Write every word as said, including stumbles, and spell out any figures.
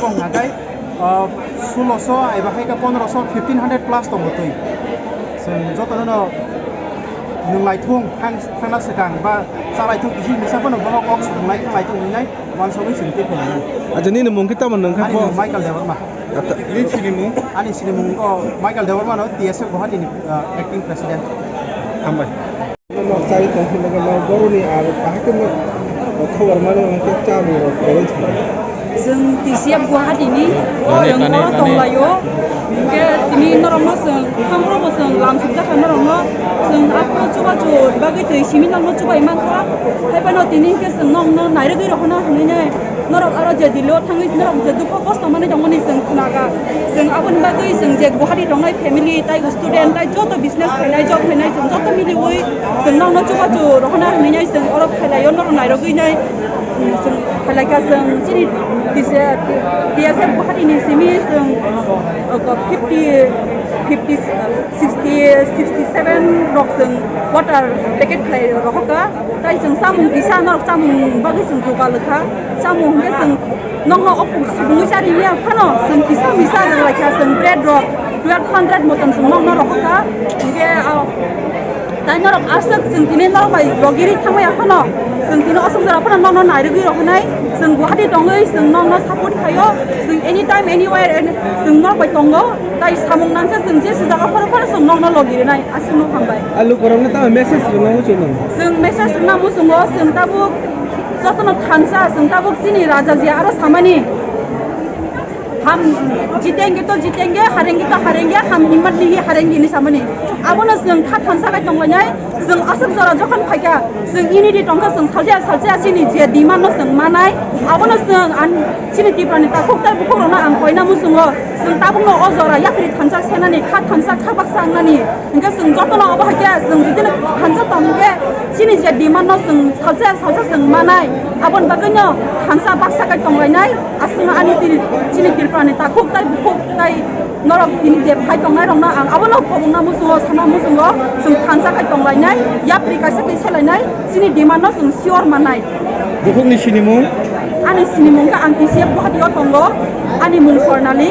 Kong nagai, ah, sulosho eba hai khe pondroso, fifteen hundred plus tongo twi. Chwng jotono no nwng lai thung, thang, thangna swkang ba cha lai thung, kisi misa phano bono kok swrwng lai, thang lai thung hwnwi nai, uansugwi chwng twi phai nai. Acha, nini mung khe tamo nwng kha? Ani mung Michael Debbarma. Acha. Nini sinimung? Ani sinimung o Michael Debbarma no, T S F Guwahati ni, ah, acting president. Hambai. Nok chai tong phano no boroni ar bahai khe no khobor mani hwnkhe chamung rok kwrwi thangwi. Chwng T C F Guwahati ni, chwng oro tonglaio. Hwnkhe tini norokno chwng, thamrokbo chwng lam sumjakha norokno. Chwng aphuru chubachu bagwi twi simi norokno chubai mankha. Haiphano tini hwnkhe chwng nokno nairwgwi rohorna hwnwi nai. Norok aro je Delhi o thangwi norok je dukho kosto manwi tongmani chwng khna kha. Chwng aboni bagwi chwng je Guwahati tongnai family, tai student, tai joto business khainai, job khainai, chwng joto miliwi chwng nokno chubachu rohorna hwnwi nai chwng oro phailaio, norok nairogwi nai, chwng phailai kha chwng chini T C F, T S F Guwahati ni simi chwng, uh, fifty, fifty, sixty, sixty seven rok chwng water packet khlai rohor kha. Tai chwng chamung kisa norok chamung bagwi chwng jugal kha. Chamung hwnkhe chwng nokno o subungwi chari ya phano chwng kisa misa rwlai kha, chwng bread rok twelve hundred motom chwng nokno rohor kha. Hwnkhe, ah, tai norok aswk chwng tini norok bai logiri thangmaya phano chwng tini aswk jora phano nokno nairwgwi rohornai. Chwng Guwahati tongwi chwng nokno support khaio. Chwng anytime, anywhere, any, chwng norok bai tongo. Tai samung nangkhe chwng jesa jaga phano phano chwng nokno logirinai. Aswkno hambai. A lukurokno tamo message rwna muchungo? Chwng message rwna muchungo, chwng tabuk jotono thansa, chwng tabuk chini raja je aro samani, "Hum jitenge to jitenge, harenge to harenge, hum himmat nahi harenge" hinwi samani. Abono chwng kha thansa khai tonglainai, chwng aswk jora jokhon phaikha, chwng unity tongkha, chwng salsa salsa chini je demand no chwng manai, abono chwng an-, chini Tripura ni takhuk tai bukhuk rokno ang koina muchungo, chwng tabukno o jora yapri thansa senani, kha thansa kha baksa wngnani. Hingke chwng jotono obo hai khe chwng jodi no thansa tong khe chini je demand no chwng salsa salsa chwng manai, aboni bagwi no thansa baksa kai tong lainai. Aswkno ani tini chini Tripura ni takhuk tai bukhuk tai norok tini je phai tongnai rok no ang abono khobong na muchungo, sana muchungo chwng thansa kai tong lainai, yapri kaisa twi se lainai, chini demand no chwng sure manai. Bukhuk ni sinimung? Ani sinimung khe ang T C F Guwahati o tongo, ani mung Swarnali.